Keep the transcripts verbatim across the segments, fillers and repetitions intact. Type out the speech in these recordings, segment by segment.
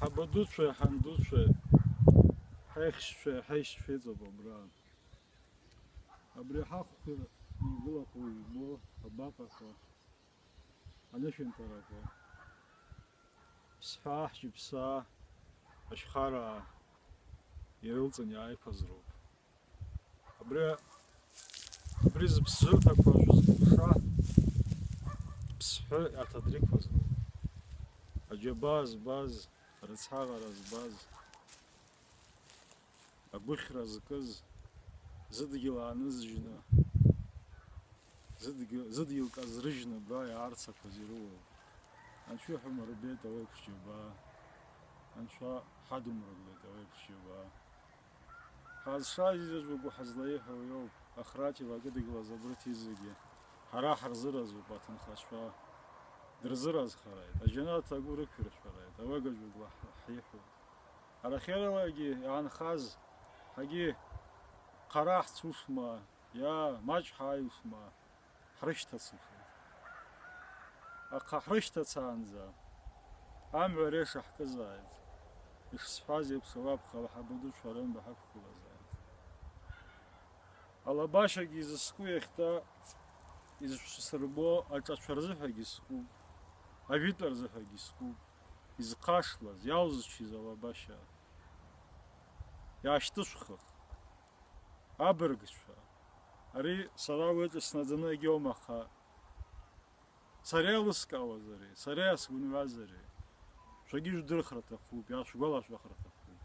Ҳабадуцәеи ҳандуцәеи, ҳаихшьцәеи ҳаишьцәеи ыҵоуп абра. Абри ҳахәқәа игылахо ижәбо абаҟақәа, анышәынҭарақәа, Ԥсҳәаа, Ҳҷыԥсаа, Ашьхараа ирылҵын иааиқәаз роуп. Абри, абри зыԥсыжырҭақәа шәызкәыхша, Ԥсҳәы аҭадрықәа змоу, аџьабаа збаз, рыцҳаҟара збаз, агәыхьра зкыз, зыдгьыл аанызжьны, зыдгьы-, зыдгьыл казрыжьны абра иаарцақәаз ирыуоуп. Анцәа иҳәа умырбеит ауеиԥш џьабаа, Анцәа ҳадумрыглеит ауеиԥш џьабаа. Ҳазшаз изаҵәугьы ҳазлаиҳәо иоуп, ахраҭ илакыдгылаз абырҭ изегьы. Ҳара ҳарзыразуп аҭынхацәа. Дырзыразхараит, аџьанаҭ агәы рықәиршәараит, ауегаџьугла ҳ-, ҳиҳәоит. Арахьералагьы иаанхаз, ҳагьы хара ҳцушма, иа, маҷ ҳааиушма, ҳрышьҭацылхит. Аха ҳрышьҭацаанӡа амҩа ари шаҳкызааит, ишсҳәаз еиԥш, ауапхала ҳабаду шәарымба ҳақәгылазааит. Алабашьагьы изыску иахьҭа изшәсырбо аҿацәа рзыҳәагьы скуп, ажәытә рзыҳәагьы скуп, изхашлаз, иалзычыз алабашьа. Иаашьҭышәхых, абыргцәа, ари сара уеиҿа снаӡаны егьоума, аха сара иалыскаауазари, сара иасгәынҩазари, шәагьы ижәдырхра аҭахуп, иаашәгәалашәахра аҭахуп.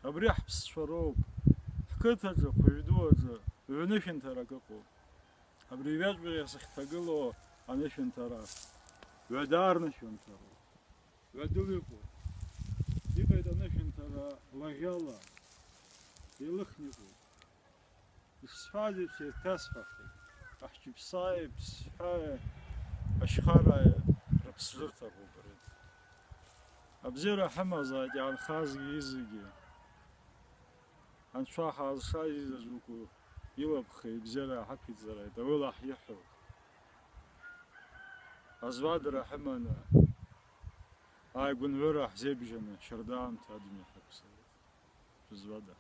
Абри ҳԥсцәа роуп, ҳқыҭаҿы, хәыжәдуаҿы, ҩнышәынҭарак ыҟоуп. Абри ҩажәаҩык сахьҭагылоу анышәынҭара, ҩадаара нышәынҭароуп. Ҩадоу иҟоуп. Иҟаиҵаны ашәынҭара лаӷьала еилыхны иҟоуп. Ишсҳәаз еиԥш еиҭасҳәахит. Аҳҷыԥсааи, Ԥсҳәааи, Ашьхарааи рыԥсжырҭақәоуп ари. Абзиара ҳамазааит иаанхазгьы изегьы. Анцәа ҳазшаз изаҵәуку илаԥхеи ибзиара ҳақәиҵараит, ауила ҳиҳәоит. Азуадара ҳаманы, ааигәанҩыра ҳзеибжьаны, шьардаамҭа адунеи ҳақәсуеит. Шәызуада.